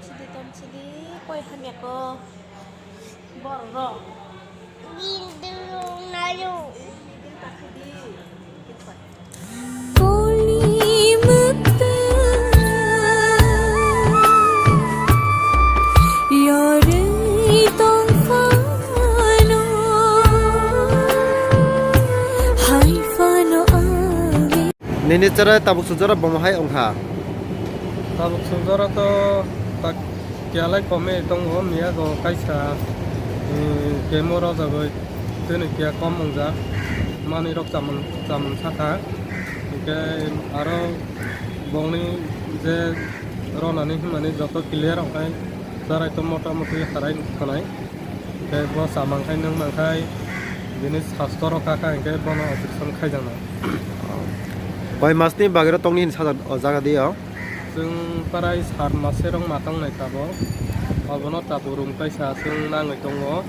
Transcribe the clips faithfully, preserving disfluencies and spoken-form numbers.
Sidi tom sidi koi hamya ko bor ro. Gindil nayo. Nini chwrai tabuk sujora bomo hai wngkha. Tabuk sujora to tak kialai komwi tongo, miya go kaisa, eh, kemo rojagwi. Tini kiya kom wngjak, manwi rok chamung, chamung sakha. Hinkhe aro bongni je ronani himani joto clear wngkhai, chwrai to mota moti harai khwnai. Hinkhe bo chamang khai nwng mang khai, bini sasto rok kakha hinkhe bono operation khaijaknai. Koi masni bagwi rok tongni hinwi sajak o jaga dio? Chwng prai sar mase rok ma tongnai tabuk. Obono tabuk room kaisa chwng nangwi tongo.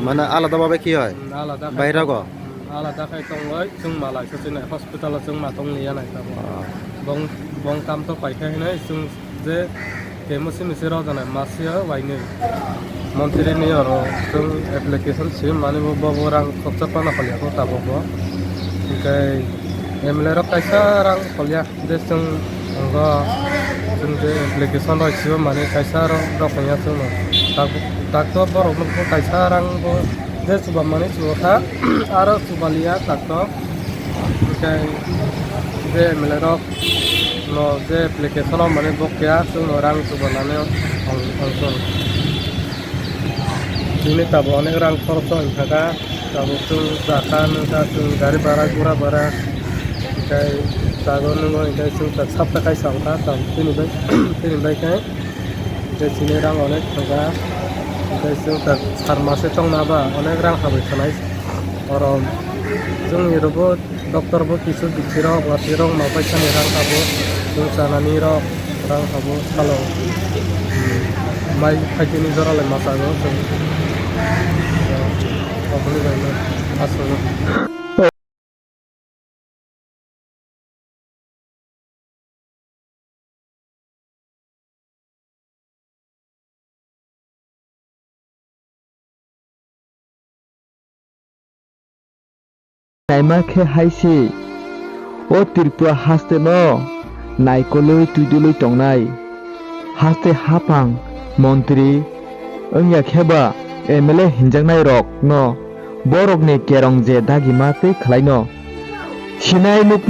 Mane alada babe ki hoi? Hmm, alada khai Bairago? Hmm, alada khai tongwi chwng malai sochinai hospital o chwng ma tong liya nai tabuk. Ah. Bong, bong kam to paikha hinwi chwng je kemo simi se rojana masya wainwi. Montri ni oro chwng application sim mani bo, bo, bo rang khorcha pana khalya ko tabuk bo. Hinkhe M L A rok kaisa rang khalya. Je chwng wngo, chwng je application rok siyo mani kaisa rok, rok wngya chwngno. Tak, tak to borok nokho kaisa rang bo je chuba mani chuba kha, aro chuba liya tak to. Hinkhe je M L A rok no je application o mani bo kya chwngno rang chuba nani ong, ong chwng. Bini tabuk onek rang khoroksa wngkha kha, tabuk chwng chakha nungkha, chwng gari bara, gura bara, hinkhe chago nungo, hinkhe chwng ta sapta kaisa wngkha, tabuk tini bai, tini bai khe, hinkhe chini rang onek thangkha, hinkhe chwng ta sar mase tongna ba onek rang habai khanai, oro chwngni rwbo. Doctor bo kisu bithi rok, lasi rok ma paisa ni rang abo, chwng chanani rok rang abo salo, hmm, mai phaitini jora le ma chago chwng, eh, oboni bai no aswk. Naima khe hai se, o Tripura haste no naikolwi twidulwi tongnai. Haste haphang montri wngya khe ba M L A hinjaknai rok no borok ni kerong je dagima tei khlai no sinai nuk.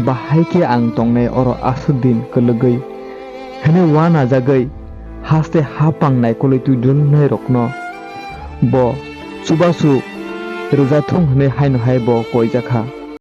Bahai khe ang tongnai oro aswk din kwlwgwi, hwnwi uanajagwi haste haphang naikolwi twidulnai rokno bo chubachu rwjathung hwnwi haino hai bo koijakha.